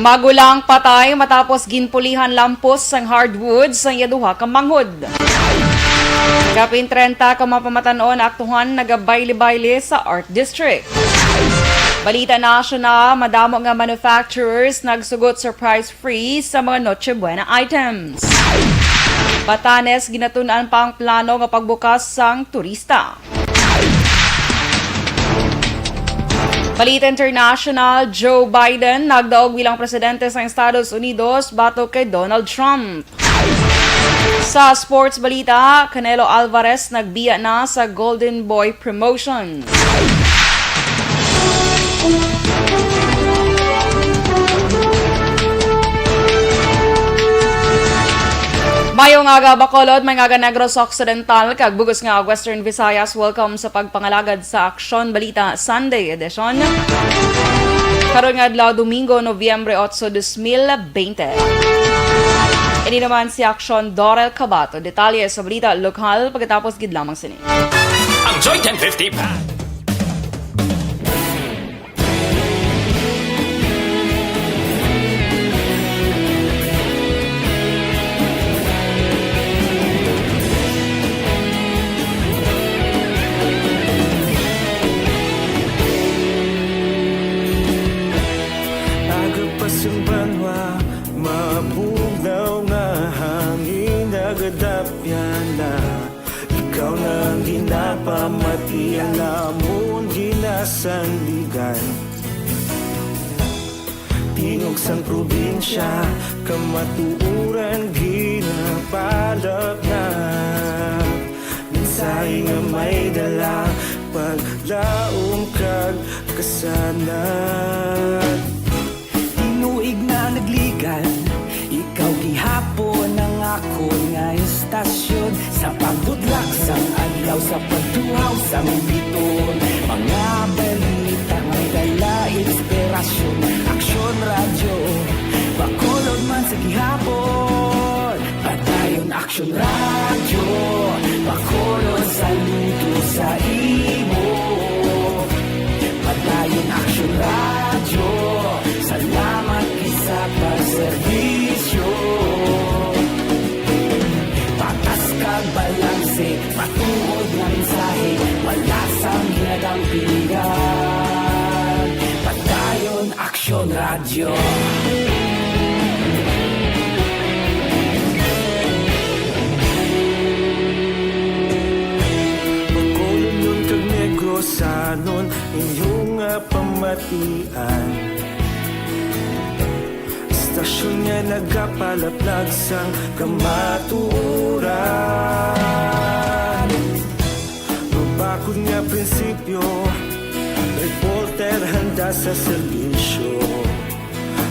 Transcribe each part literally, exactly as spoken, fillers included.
Pagulang patay matapos ginpulihan lampos sang hardwood sang iya duha ka manghod. Kapin trenta ka mapamatan-on aktuhan nagabayle-bayle sa Art District. Balita nasyonal, madamo nga manufacturers nagsugot surprise free sa mga Noche Buena items. Batanes, ginatun-an pa ang plano nga pagbukas sang turista. Balita international, Joe Biden nagdaog bilang presidente sa Estados Unidos batok kay Donald Trump. Sa sports balita, Canelo Alvarez nagbiya na sa Golden Boy Promotions. Mayong aga, Bacolod, mayong aga, Negros Occidental, kag bug-os nga Western Visayas. Welcome sa pagpangalagad sa Aksyon Balita Sunday Edition. Karon nga adlaw, Domingo, Nobyembre otso, dos mil bente. Ini naman si Aksyon Dorel Cabato. Detalye sa balita lokal pagkatapos gid lamang sini. Ang Joy ten fifty pa. Aga pa sang banwa, mabugnaw nga hangin nagadapyan na. Ikaw na ang ginapamati, ang lamon ginasandigan. Tingog sang probinsya, kamatuoran ginapalapnap. Mensahe nga may dala, paglaom kag kasanag. Tinuig na nagligan, ikaw gihapon ang akon nga istasyon. Sa pagbutlak sang adlaw, sa pagtuhaw sang biton, mga balita may dala inspirasyon. Aksyon Radyo, Bacolod man sa gihapon. Padayon Aksyon Radyo, Bacolod, saludo sa imo. Padayon Aksyon Radyo, salamat gid sa pagserbisyo. Patas kag balanse, matuod nga mensahe, wala sang ginadampigan. Padayon Aksyon Radyo. Bacolodnon kag Negrosanon, inyo nga pamatian. Istasyon nga nagapalaplag sang kamatuoran. Mabakod nga prinsipyo, reporter handa sa serbisyo.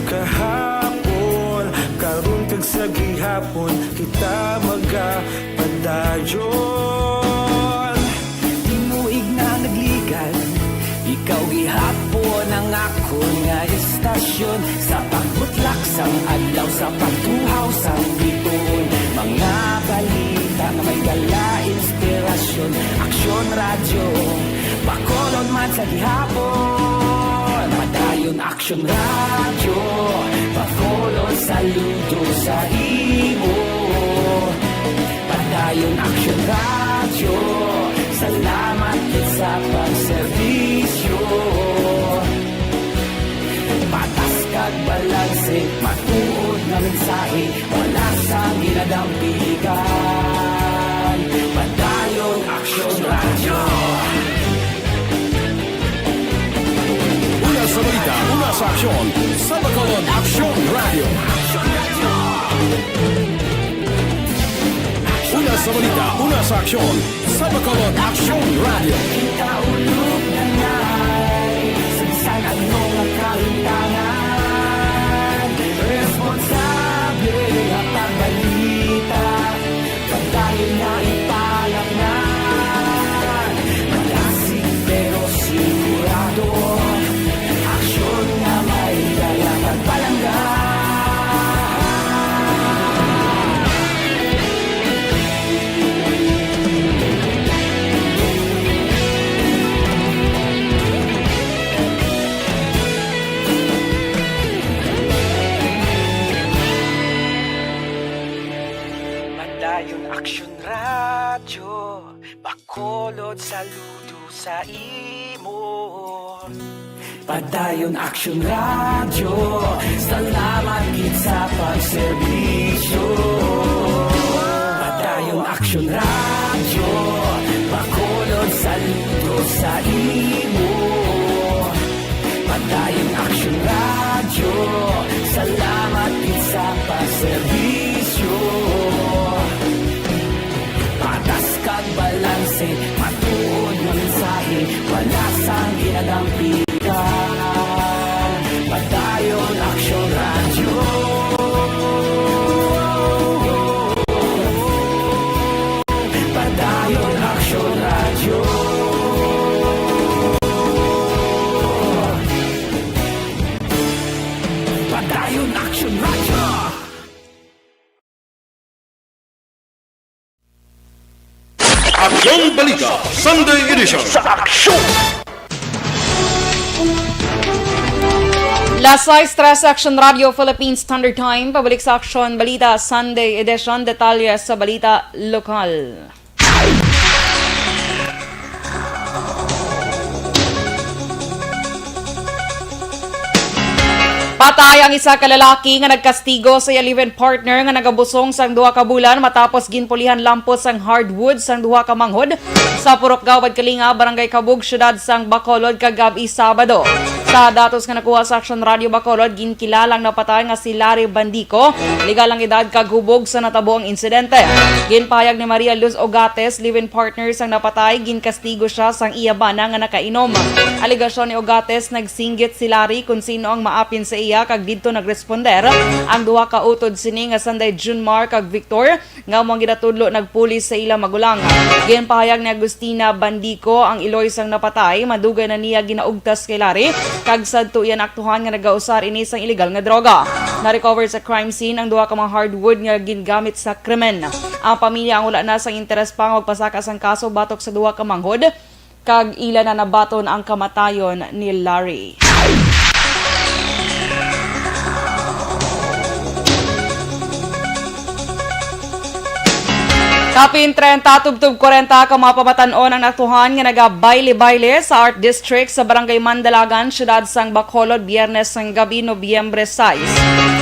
Kahapon, karon kag sa gihapon, kita magapadayon. Tinuig na nagligan, ikaw gihapon ang akon nga istasyon. Sa pagbutlak sang adlaw, sa pagtuhaw sang biton, mga balita nga may dala inspirasyon. Aksyon Radyo, Bacolod man sa gihapon. Padayon Aksyon Radyo, Bacolod, saludo sa imo. Padayon Aksyon Radyo, salamat gid sa pagserbisyo. Patas kag balanse, matuod nga mensahe, wala sang ginadampigan. Padayon Aksyon Radyo. Una sa balita, una sa aksyon, sa Bacolod Aksyon Radyo. Una sa balita, una sa aksyon, sa Bacolod Aksyon Radyo. Kita ulog na ngay, sa bisan ano nga kahimtangan, responsable nga pagbalita. Padayon na ipalapnan, malasig pero sigurado. Aksyon nga may dala pagpalangga. Bacolod, saludo sa imo. Padayon Action Radio, salamat gid sa pagserbisyo. Padayon Action Radio, Bacolod, saludo sa imo. Padayon Action Radio, salamat gid sa pagserbisyo. Patas kag balanse, matuod nga mensahe, wala sang ginadampigan. Padayon Action Radio. Padayon Action Radio. Padayon Action Radio. Aksyon Balita Sunday Edition. Sa aksyon! Las sais tres, Action Radio Philippine Standard Time. Pabalik sa Aksyon Balita Sunday Edition. Detalye sa balita lokal. Patay ang isa ka lalaki nga nagkastigo sa iya live-in partner nga nagabusong sang duha ka bulan matapos ginpulihan lampot sang hardwood sang duha ka manghod sa Purok Gawad Kalinga, Barangay Kabug, Siyudad sang Bacolod, kagab-i Sabado. Sa datos nga nakuha sa Action Radio Bacolod, ginkilala ang napatay nga si Larry Bandico, legal ang edad kag hubog sa natabo ang insidente. Ginpahayag ni Maria Luz Ogates, live-in partner sang napatay, ginkastigo siya sang iya bana nga nakainom. Alegasyon ni Ogates, nagsinggit si Larry kon sin-o ang maapin sa iya kag didto nagresponder ang duha ka utod sini nga sanday Junmar kag Victor, nga amo ang ginatudlo nagpulis sa ila magulang. Ginpahayag ni Agustina Bandico, ang iloy sang napatay, madugay na niya ginaugtas kay Larry, kag sadto iya naaktuhan nga nagausar ini sang iligal nga droga. Na-recover sa crime scene ang duha ka mga hardwood nga gingamit sa krimen. Ang pamilya ang wala na sang interes pa nga magpasaka sang kaso batok sa duha ka manghod, kag ila na nabaton ang kamatayon ni Larry. Kapin trenta tubtob kwarenta ka mga pamatan-on ang naaktuhan nga nagabayle-bayle sa Art District sa Barangay Mandalagan, Siyudad sang Bacolod, Biyernes sang gabi, Nobyembre sais.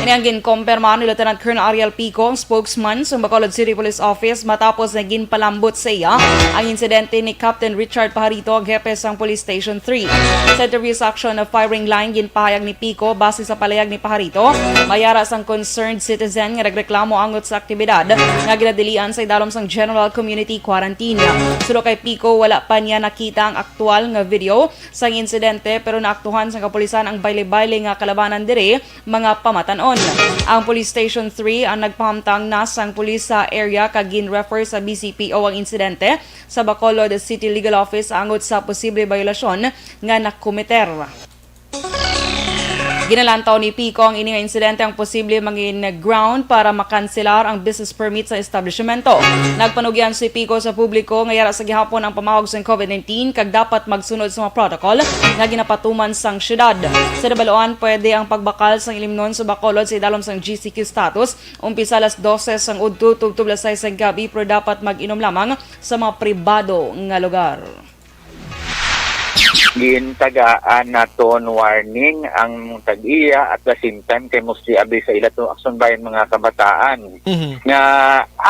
Ini ang ginkumpirma ni Lieutenant Colonel Ariel Pico, ang spokesman sang Bacolod City Police Office, matapos nga ginpalambot sa iya ang insidente ni Captain Richard Pajarito, ang hepe sang Police Station three. Sa interview sa aksyon na firing line, ginpahayag ni Pico, base sa palayag ni Pajarito, may ara sang concerned citizen nga nagreklamo angot sa aktibidad nga ginadilian sa idalom sang General Community Quarantine. Suno kay Pico, wala pa niya nakita ang aktual nga video sang insidente, pero naaktuhan sang kapulisan ang bayle-bayle nga kalabanan diri, mga pamatan-on. Ang Police Station three ang nagpahamtang na sang pulis sa area kag gin-refer sa B C P O ang insidente sa Bacolod City Legal Office angot sa posible bayolasyon nga nakometer. Ginalantaw ni Pico ang ini nga insidente ang posible mangin ground para makanselar ang business permit sa establishmento. Nagpanugyan si Pico sa publiko nga yara sa gihapon ang pamahog sang COVID nineteen kag dapat magsunod sa mga protocol nga ginapatuman sang syudad. Sa nabaluan, pwede ang pagbakal sang ilimnon sa Bacolod sa idalom sang G C Q status, umpisa alas dose sang udto tubtob alas sais sang gabi, pero dapat mag-inom lamang sa mga pribado nga lugar. Gintagaan naton warning ang tag-iya, at the same time kay mostly abi sa ila to Action Bayan mga kabataan Mhm. nga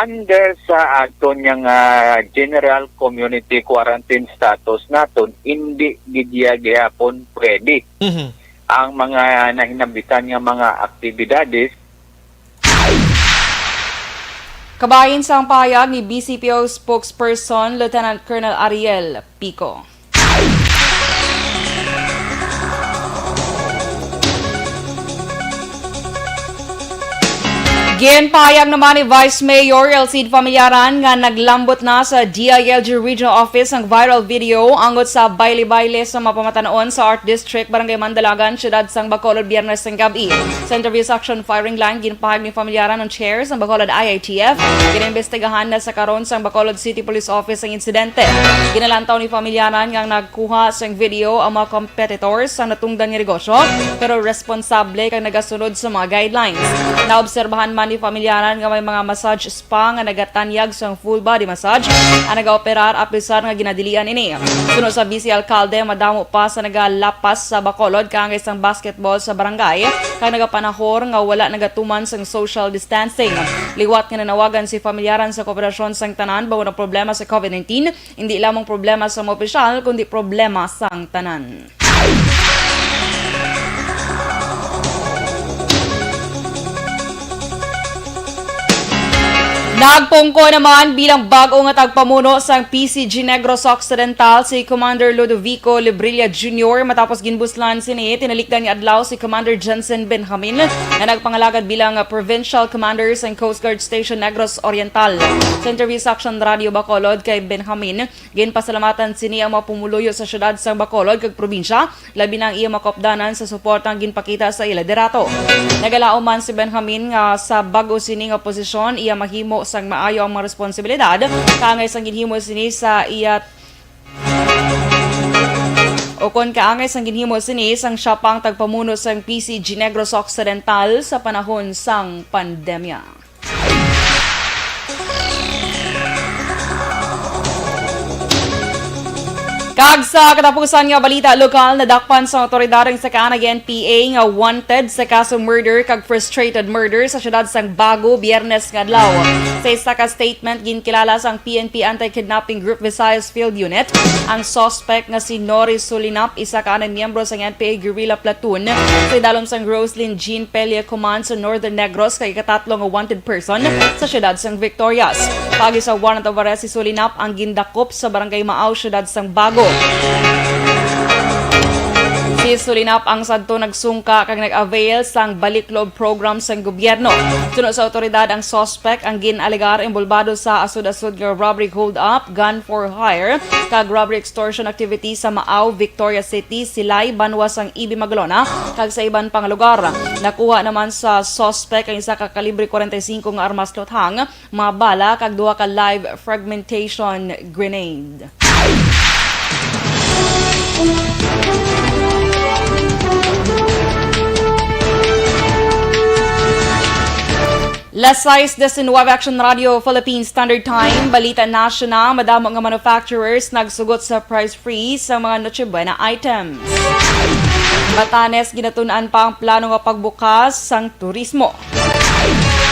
under sa aton nga, ah, general community quarantine status naton, hindi gid iya gihapon pwede Mhm. ang mga nahinambitan nga mga aktibidades. Kabahin sang pahayag ni B C P O spokesperson Lieutenant Colonel Ariel Pico. Ginpahayag naman ni Vice Mayor Elcid Familiaran nga naglambot na sa D I L G Regional Office ang viral video angot sa bayle-bayle sa mapamatanon sa Art District, Barangay Mandalagan, Siyudad sang Bacolod, Biyernes sang gabi. Sa interview sa Action Firing Line, ginpahayag ni Familiaran ang chair sang Bacolod I I T F. Ginaimbestigahan na sa karon sang Bacolod City Police Office ang insidente. Ginalantaw ni Familiaran nga ang nagkuha sang video ang mga competitors sa natungdan nga negosyo, pero responsable kag nagasunod sa mga guidelines. Naobserbahan Ni pamilyaran nga may mga massage spa nga nagatanyag sang full body massage ang nagaoperar, apisar nga ginadilian ini. Suno sa Vice Alcalde, madamo pa sa nagalapas sa Bacolod kaangay sang basketball sa barangay kag nagapanahor nga wala nagatuman sang social distancing. Liwat nga nanawagan si pamilyaran sa kooperasyon sang tanan bangod ang problema sa covid nineteen, hindi lamang problema sa mga opisyal kundi problema sang tanan. Nagpungko naman bilang bag-o nga tagpamuno sang P C G Negros Occidental si Commander Ludovico Lebrilla Junior matapos ginbuslan sini tinalikdan nga adlaw si Commander Jensen Benjamin nga nagpangalagad bilang Provincial Commander sang Coast Guard Station Negros Oriental. Sa interview sa Action Radio Bacolod kay Benjamin, ginpasalamatan sini ang mga pumuluyo sa siyudad sang Bacolod kag probinsya, labi na ang iya mga kaupdanan sa suporta nga ginpakita sa iya liderato. Nagalaom man si Benjamin nga sa bag-o sini nga posisyon, iya mahimo sang maayo ang mga responsibilidad, kaangay sang ginhimo sini sa iya, o kon kaangay sang ginhimo sini sang siya pa ang tagpamuno sang P C G Negros Occidental sa panahon sang pandemya. Kag sa katapusan nga balita lokal, nadakpan sa awtoridad ang isa ka anay N P A nga wanted sa kaso murder kag frustrated murder sa siyudad sang Bago, Biyernes nga adlaw. Sa isa ka statement, ginkilala sang P N P Anti-Kidnapping Group Visayas Field Unit ang suspect nga si Nori Sulinap, isa ka anay miyembro sang N P A Guerrilla Platoon sa idalom sang Roslyn Jean Pele Command sa Northern Negros kag ikatatlo nga wanted person sa siyudad sang Victorias. Paagi sa warrant of arrest, si Sulinap ang gindakop sa Barangay Maaw, siyudad sang Bago. Si Sulinap ang sadto nagsungka kag nag-avail sang balik loob program sang gobyerno. Suno sa awtoridad, ang suspect ang gin-alegar involbado sa asod-asod nga robbery hold-up, gun for hire, kag robbery extortion activity sa Maaw, Victoria City, Silay, banwa sang E B Maglona, kag sa iban pang lugar. Nakuha naman sa suspect ang isa ka kalibre forty-five nga armas luthang, mga bala, kag duha ka live fragmentation grenade. Las sais diecinuebe, Action Radio Philippine Standard Time, balita nasyonal, madamo nga manufacturers nagsugot sa price freeze sa mga Noche Buena items. Batanes, ginatun-an pa ang plano nga pagbukas sang turismo.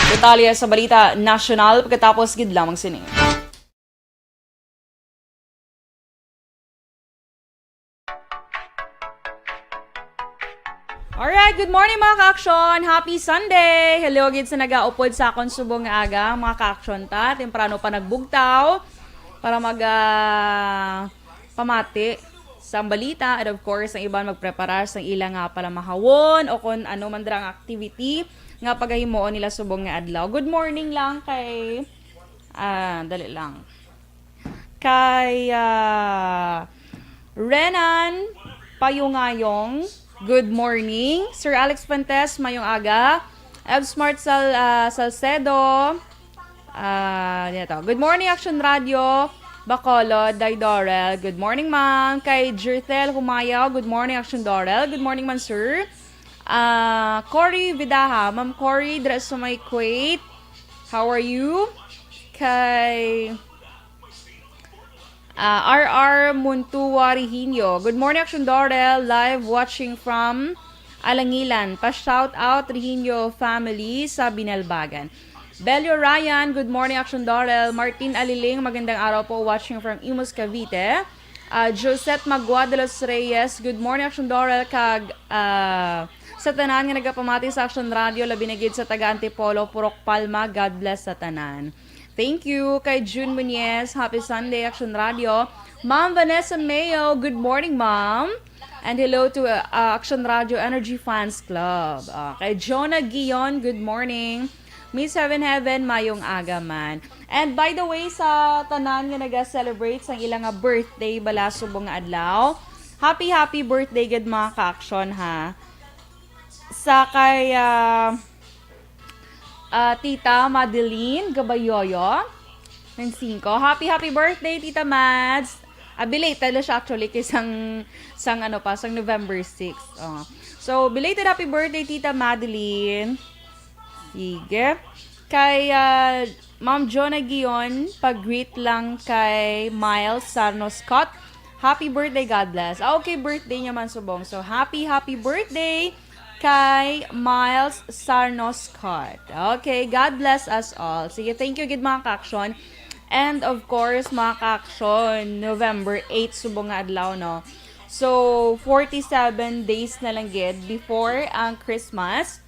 Detalye sa balita nasyonal pagkatapos gid lamang sini. Alright, good morning, mga ka-aksyon. Happy Sunday! Hello gid sa nagaupod sa akon subong nga aga, mga ka-aksyon ta. Temprano pa nagbugtaw para mag, ah, pamati sang balita, and of course, ang iban magpreparar sang ila nga palamahawon o kon ano man dira ang activity nga pagahimuon nila subong nga adlaw. Good morning lang kay, ah, dali lang. Kay, ah, Renan Payungayong, good morning. Sir Alex Fuentes, mayong aga. Ev Smart Sal-, ah, Salcedo, ah, dito. Good morning, Action Radio Bacolod, Day Dorel. Good morning, ma'am. Kay Jerthel Humayaw, good morning, Action Dorel. Good morning man, sir. Ah, Cory Vidaha, Ma'am Cory, dira sa may Kuwait. How are you? Kay Ah, R R Muntua Rihinyo. Good morning, Action Dorel. Live watching from Alangilan. Pa-shout out, Rihinyo family sa Binalbagan. Belio Ryan, good morning, Action Dorel. Martin Aliling, magandang araw po. Watching from Imus, Cavite. Ah, Josette Magua de los Reyes, good morning, Action Dorel. Kag, ah, sa tanan nga nagapamati sa Action Radio, labi na gid sa taga Antipolo, Purok Palma, God bless sa tanan. Thank you kay June Muñez. Happy Sunday, Action Radio. Ma'am Vanessa Mayo, good morning, ma'am. And hello to, uh, Action Radio Energy Fans Club. Uh, kay Jonah Gion, good morning. Miss Heaven Heaven, mayong aga man. And by the way, sa tanan nga naga-celebrate sang ila nga birthday bala subong nga adlaw, happy, happy birthday gid, mga ka-action, ha. Sa kay, ah, ah, Tita Madeline Gabayoyo, ng singko. Happy, happy birthday, Tita Mads. Ah, belated na siya actually kay sang, sang ano pa, sang November six. Oh. So, belated happy birthday, Tita Madeline. Sige. Kay, ah, Ma'am Jonah Gion, pag-greet lang kay Miles Sarno Scott. Happy birthday, God bless. Ah, okay, birthday niya man subong. So, happy, happy birthday kay Miles Sarno Scott. Okay, God bless us all. Sige, thank you gid, mga ka-aksyon. And of course, mga ka-aksyon, November eight subong nga adlaw, no? So, forty-seven days na lang gid before ang Christmas.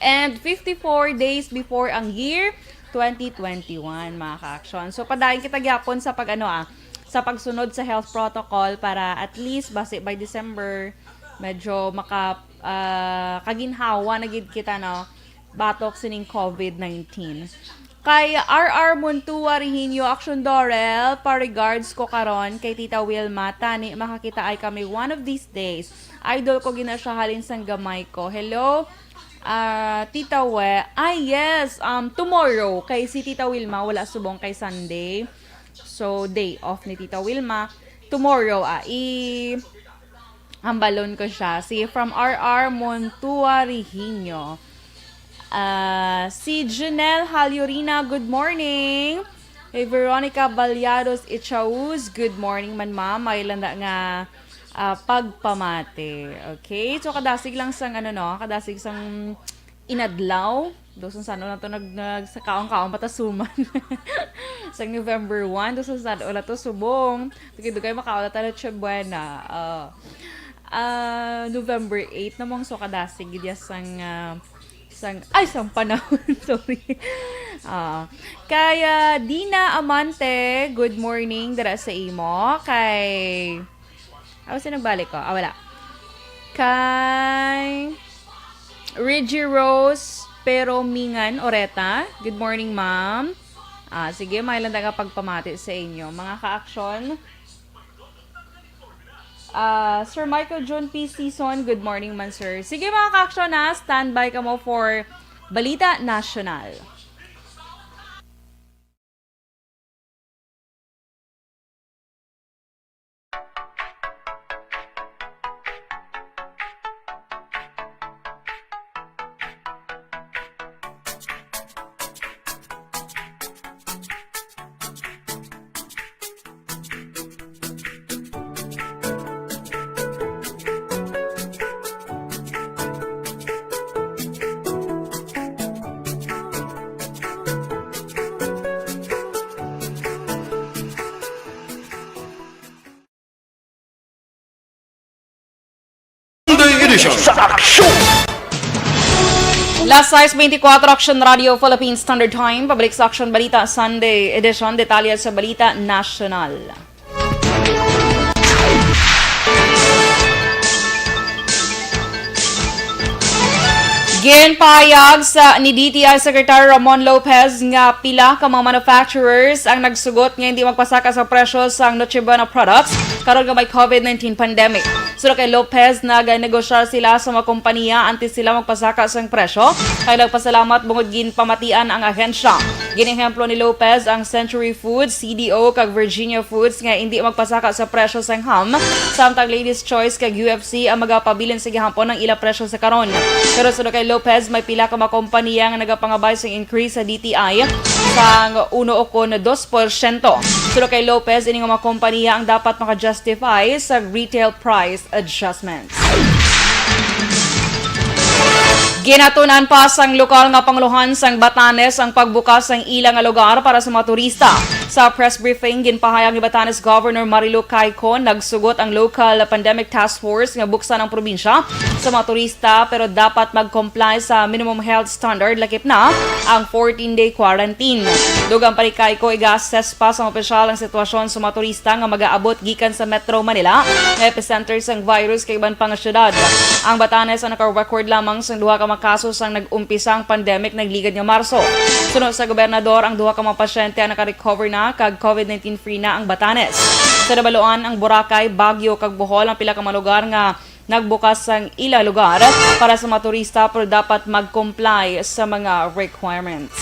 And fifty-four days before ang year twenty twenty-one, mga ka-aksyon. So, padayon kita gyapon sa pag, ano, ah, sa pagsunod sa health protocol para at least basi by December, medyo maka, ah, kaginhawa na gid kita, no, batok sining covid nineteen. Kay R R Montua Rehiño, Action Dorel, pa-regards ko karon kay Tita Wilma, tani makakita ay kami one of these days. Idol ko gina siya halin sang gamay ko. Hello, ah, Tita We. Ay, yes, um, tomorrow, kay si Tita Wilma wala subong kay Sunday. So, day off ni Tita Wilma. Tomorrow, ah, i-, hambalon ko siya. Si from R R Montua Rehiño. Ah, si Janelle Halyorina, good morning. Kay Veronica Ballados Ichauz, good morning man, ma'am. May landa nga, ah, pagpamati. Okay? So, kadasig lang sang, ano, no? Kadasig sang inadlaw. Dos sang sano na to nag, nag, sa kaon-kaon patasuman. Sang November one, dos sang sano na to subong. Dugay-dugay makaon na ta Noche Buena. Ah, ah, November eight na mong so kadasig gid ya sang, ah, sang, ay, sang panahon. Sorry. Ah, kay, ah, Dina Amante, good morning dira sa imo. Kay, aw, sino nagbalik ko? Ah, wala. Kay Reggie Rose Pero Mingan Oreta. Good morning, ma'am. Ah, sige, may lang nga pagpamati sa inyo. Mga ka-aksyon, ah, Sir Michael John P. Season, good morning man, sir. Sige, mga ka-aksyon, ha, standby kamo for Balita Nasyonal. Sunday edition. Sa aksyon! Las sais beintikwatro, Action Radio Philippine Standard Time. Pabalik sa Action Balita Sunday Edition. Detalye sa Balita Nasyonal. Ginpahayag sa ni D T I Secretary Ramon Lopez nga pila ka mga manufacturers ang nagsugot nga hindi magpasaka sa presyo sang Noche Buena products karon nga may covid nineteen pandemic. Suno kay Lopez, naganegosyar sila sa mga kompanya antes sila magpasaka sang presyo, kay nagpasalamat bungod ginpamatian ang ahensya. Ginehemplo ni Lopez ang Century Foods, C D O, kag Virginia Foods nga hindi magpasaka sa presyo sang ham, samtang Ladies Choice kag U F C ang magapabilin sa gihapon ang ila presyo sa karon. Pero suno kay Lopez, may pila ka mga kompanya nga nagapangabay sang increase sa D T I sang uno ukon dos porsyento. Suno kay Lopez, ini nga mga kompanya ang dapat maka-justify sa retail price adjustments. Ginatun-an pa sang lokal nga pangulohan sang Batanes ang pagbukas sang ila nga lugar para sa mga turista. Sa press briefing, ginpahayag ni Batanes Governor Marilu Cayco, nagsugot ang Local Pandemic Task Force nga buksan ang probinsya sa mga turista, pero dapat mag-comply sa minimum health standard, lakip na ang fourteen-day quarantine. Dugang pa ni Cayco, iga-assess pa sang opisyal ang sitwasyon sa mga turista nga mag-aabot gikan sa Metro Manila nga epicenter sang virus kag iban pa nga syudad. Ang Batanes ang naka-record lamang sang duha ka mga kaso sang nag-umpisa ang pandemic nagligad nga Marso. Suno sa gobernador, ang duha ka mga pasyente ang naka-recover na kag covid nineteen free na ang Batanes. Sa nabaluan, ang Boracay, Baguio, kag Bohol ang pila ka mga lugar nga nagbukas sang ila lugar para sa mga turista, pero dapat mag-comply sa mga requirements.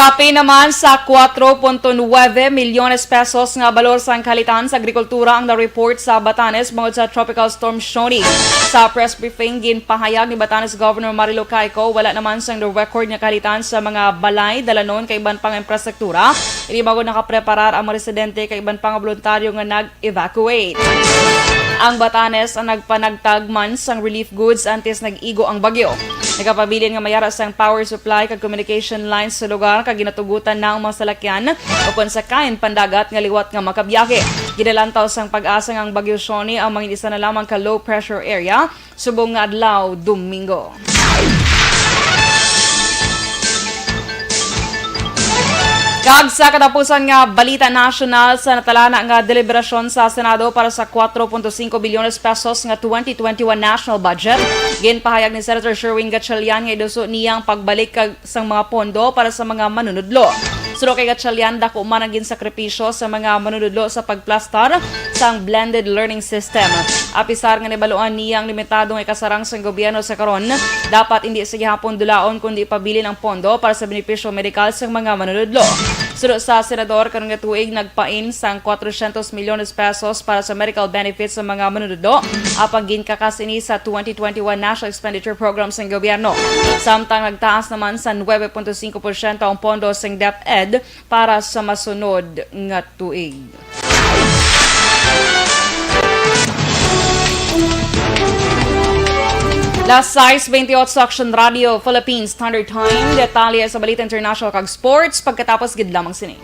Kapin naman sa kuwatro punto nuwebe milyones pesos nga balor sang kahalitan sa agrikultura ang na-report sa Batanes bangod sa Tropical Storm Shoni. Sa press briefing, ginpahayag ni Batanes Governor Marilo Caico, wala naman sang record nga kahalitan sa mga balay, dalanon kag iban pang infrastruktura. Ini bangod nakapreparar ang mga residente kag iban pang voluntaryo nga nag-evacuate. Ang Batanes ang nagpanagtag man sang relief goods antes nag-igo ang bagyo. Nagapabilin nga mayara sang power supply kag communication lines sa lugar, kag ginatugutan na ang mga salakyan ukon sakayan pandagat nga liwat nga makabiyahe. Ginalantaw sang PAGASA nga ang Bagyo Shoni ang mangin isa na lamang ka low pressure area subong nga adlaw Domingo. Kag sa katapusan nga balita nasyonal, sa natalana nga deliberasyon sa Senado para sa kuwatro punto singko bilyones pesos nga twenty twenty-one national budget, ginpahayag ni Senator Sherwin Gatchalian nga iduso niya ang pagbalik kag sang mga pondo para sa mga manunudlo. Suno kay Gatchalian, dako man ang ginsakripisyo sa mga manunudlo sa pagplastar sang blended learning system. Apisar nga nabaluan niya ang limitado nga ikasarang sang gobyerno sa karon, dapat indi sa gihapon dulaon kundi ipabilin ang pondo para sa benepisyo medikal sang mga manunudlo. Suno sa senador, karon nga tuig nagpain sang kwatrocientos milyones pesos para sa medical benefits sa mga manunudlo, apang ginkakas ini sa twenty twenty-one National Expenditure Program sang gobyerno. Samtang nagtaas naman sa nuebe punto singko porsyento ang pondo sang DepEd para sa masunod nga tuig. Las sais veintiocho sa Action Radio Philippines Standard Time. Detalye sa balita international kag sports pagkatapos gid lamang sini.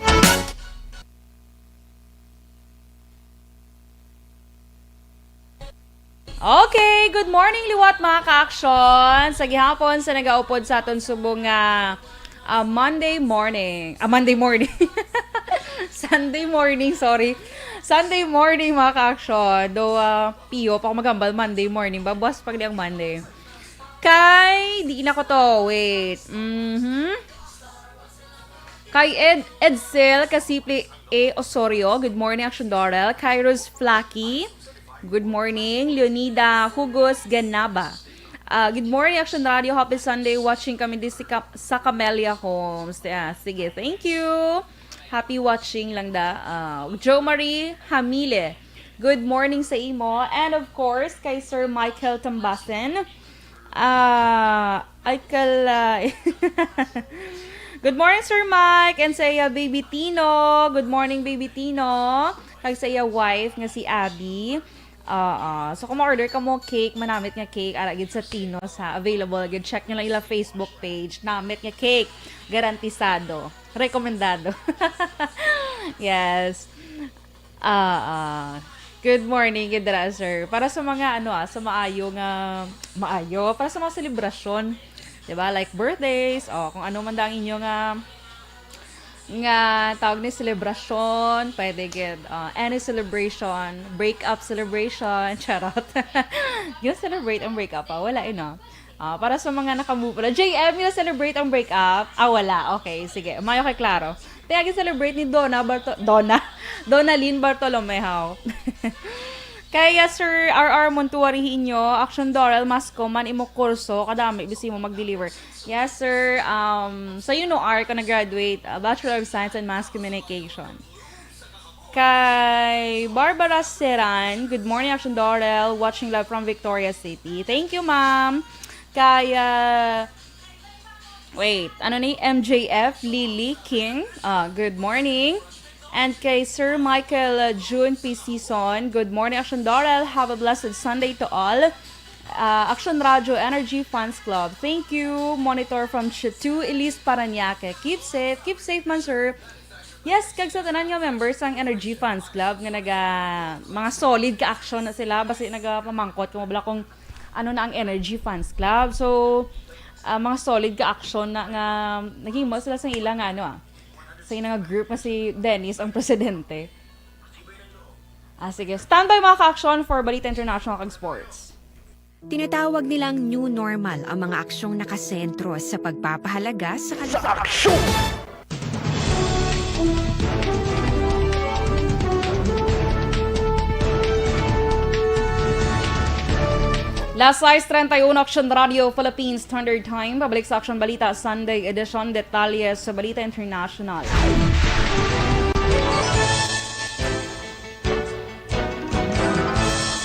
Okay, good morning liwat, mga ka-aksyon. Sa gihapon sa nagaupod sa aton subong nga, ah, Monday morning. Ah, Monday morning. Sunday morning, sorry. Sunday morning, mga ka-aksyon. Do, ah, piyo pa ako maghambal Monday morning. Babuas pa gid ang Monday. Kay, di na ko to. Wait. Mhm. Kay Ed, Edsel Kasiple A. Osorio, good morning, Action Dorel. Kairos Flaky, good morning. Leonida Hugos Ganaba, ah, good morning, Action Radio. Happy Sunday. Watching kami di si Ka-, sa Camellia Homes. Ah, sige, thank you. Happy watching lang da. Ah, Jo Marie Hamile, good morning sa imo. And of course, kay Sir Michael Tambasen. Ah, ay kala. Good morning, Sir Mike, and sa iya baby Tino. Good morning, baby Tino. Kag sa iya wife nga si Abby. Oo. So, kung ma-order ka mo cake, manamit nga cake, ara gid sa Tino's, ha. Available gid. Check nyo lang ila Facebook page. Namit nga cake. Garantisado. Rekomendado. Yes. Ah, ah. Good morning, gid dira, sir. Para sa mga, ano, ah, sa maayo nga, maayo, para sa mga selebrasyon, di ba? Like birthdays, o kung ano man da ang inyo nga, nga tawag ni selebrasyon, pwede gid, ah, any celebration, break-up celebration, charot. Yung celebrate ang break-up, ah, wala, eh, no? Ah, para sa mga nakamu-, wala. J M, you celebrate ang break-up? Ah, wala. Okay, sige. Mayo kay klaro. Kaya gi-celebrate ni Donna Barto-, Donna? Donna Lynn Bartolomeo. Kaya Sir R R Montuari inyo, Action Dorel, mas ko man imo kurso, kadami bisi mo mag-deliver. Yes, sir. Um, sa U N O R ko nag-graduate, uh, Bachelor of Science in Mass Communication. Kay Barbara Seran, good morning, Action Dorel. Watching live from Victoria City. Thank you, ma'am. Kay, ah, wait, ano ni? M J F Lily King, ah, good morning. And kay Sir Michael, ah, June P. Season, good morning, Action Dorel. Have a blessed Sunday to all. Ah, Action Radio Energy Fans Club, thank you. Monitor from Chitu, Elise Parañaque. Keep safe. Keep safe man, sir. Yes, kag sa tanan nga members sang Energy Fans Club nga naga, mga solid ka action na sila, basi nagapamangkot kamo bala kung ano na ang Energy Fans Club. So, ah, mga solid ka action na nga naghimo sila sa ila nga, ano, ah, sa ila nga group nga si Dennis ang presidente. Ah, sige. Standby, mga ka-action, for Balita International kag Sports. Tinatawag nilang new normal ang mga aksyong nakasentro sa pagpapahalaga sa kal- Sa aksyon! Las sais treinta y uno, Action Radio Philippines Standard Time. Pabalik sa Action Balita Sunday Edition. Detalye sa Balita International.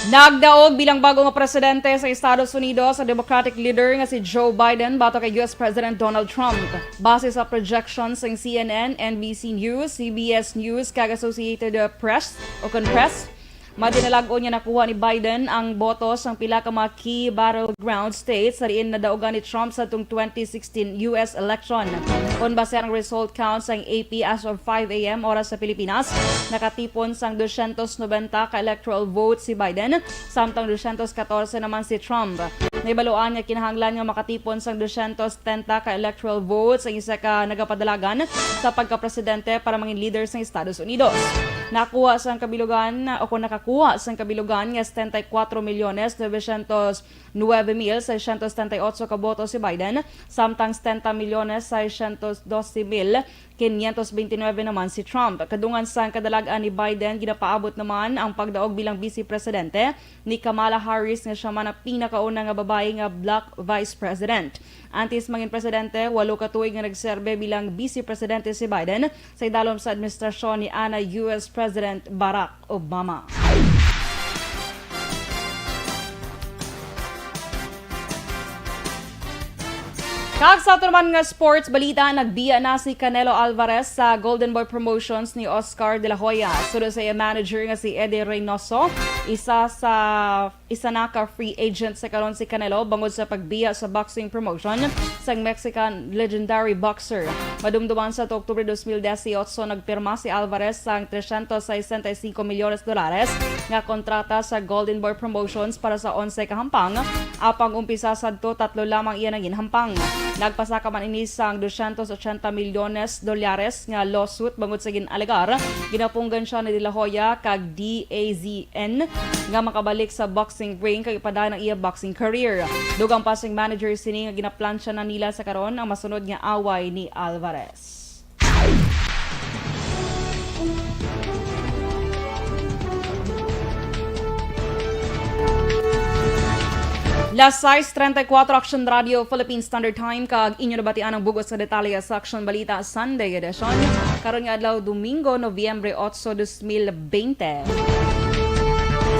Nagdaog bilang bago nga presidente sa Estados Unidos ang Democratic leader nga si Joe Biden batok kay U S President Donald Trump. Base sa projections sang C N N, N B C News, C B S News, kag Associated Press o kon Press, madinalag-on nga nakuha ni Biden ang boto sang pila ka mga key battleground states sa diin nadaugan ni Trump sa tung twenty sixteen U S election. Kon basehan ang result count sang A P as of five a m oras sa Pilipinas, nakatipon sang dosyentos nobenta ka electoral votes si Biden, samtang dosyentos katorse naman si Trump. Nahibaluan nga kinahanglan nga makatipon sang dosyentos setenta ka electoral votes ang isa ka nagapadalagan sa pagkapresidente para mangin leader sang Estados Unidos. Nakuha sang kabilugan o kung nakakuha sang kabilugan nga setenta y cuatro milyones novecientos nuebe mil seiscientos setenta y ocho ka boto si Biden, samtang setenta milyones seiscientos doce mil quinientos veintinueve naman si Trump. Kadungan sang kadalag-an ni Biden, ginapaabot naman ang pagdaog bilang vice presidente ni Kamala Harris, nga siya man ang pinakauna nga babayi nga black vice president. Antes mangin presidente, walo ka tuig nga nagserbe bilang vice presidente si Biden sa idalom sa administrasyon ni ana U S President Barack Obama. Kag sa ato naman nga sports balita, nagbiya na si Canelo Alvarez sa Golden Boy Promotions ni Oscar De La Hoya. Suno sa iya manager nga si Eddie Reynoso, isa sa isa na ka free agent sa karon si Canelo bangod sa pagbiya sa boxing promotion sang Mexican legendary boxer. Madumduman sa Oktubre dos mil dieciocho, nagpirma si Alvarez sang trescientos sesenta y cinco milyones dolares nga kontrata sa Golden Boy Promotions para sa onse ka hampang, apang umpisa sadto tatlo lamang iya nangin hampang. Nagpasaka man ini sang dosyentos ochenta milyones dolyares nga lawsuit bangod sa gin-alegar ginapunggan siya ni De La Hoya kag D A Z N nga makabalik sa boxing ring kag ipadayon ang iya boxing career. Dugang pa sing manager sini nga ginaplansya na nila sa karon ang masunod nga away ni Alvarez. Las sais treinta y cuatro, Action Radio Philippine Standard Time, kag inyo nabatian ang bug-os nga detalye sa Action Balita Sunday Edition. Karon nga adlaw, Domingo, Nobyembre otso, dos mil bente.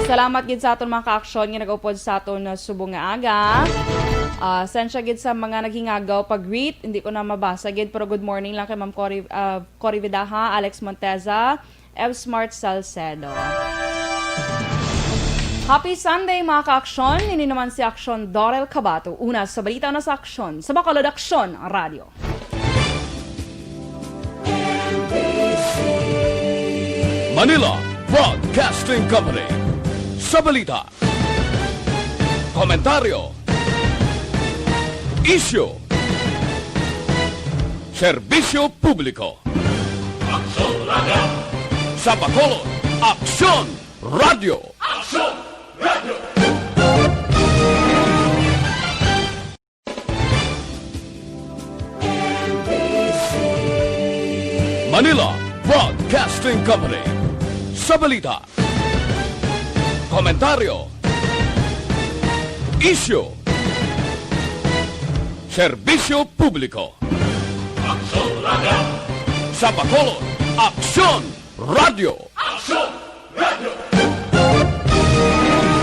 Salamat gid sa aton mga ka-aksyon nga nag-upod sa aton, uh, subong nga aga. Ah, sensya gid sa mga naghingagaw pag-greet, hindi ko na mabasa gid, pero good morning lang kay Ma'am Cory, ah, Cory Vidaja, Alex Monteza, Ev Smart Salcedo. Happy Sunday, mga ka-aksyon. Ini naman si Aksyon Dorel Cabato. Una sa balita na sa Aksyon, sa Bacolod Aksyon Radyo. Manila Broadcasting Company. Sa balita, komentaryo, isyu, serbisyo publiko. Aksyon Radio. Sa Bacolod, Aksyon Radio. Aksyon Radio. Manila Broadcasting Company. Sa balita, komentaryo, isyu, serbisyo publiko. Aksyon Radio. Sa Bacolod, Aksyon Radio. Aksyon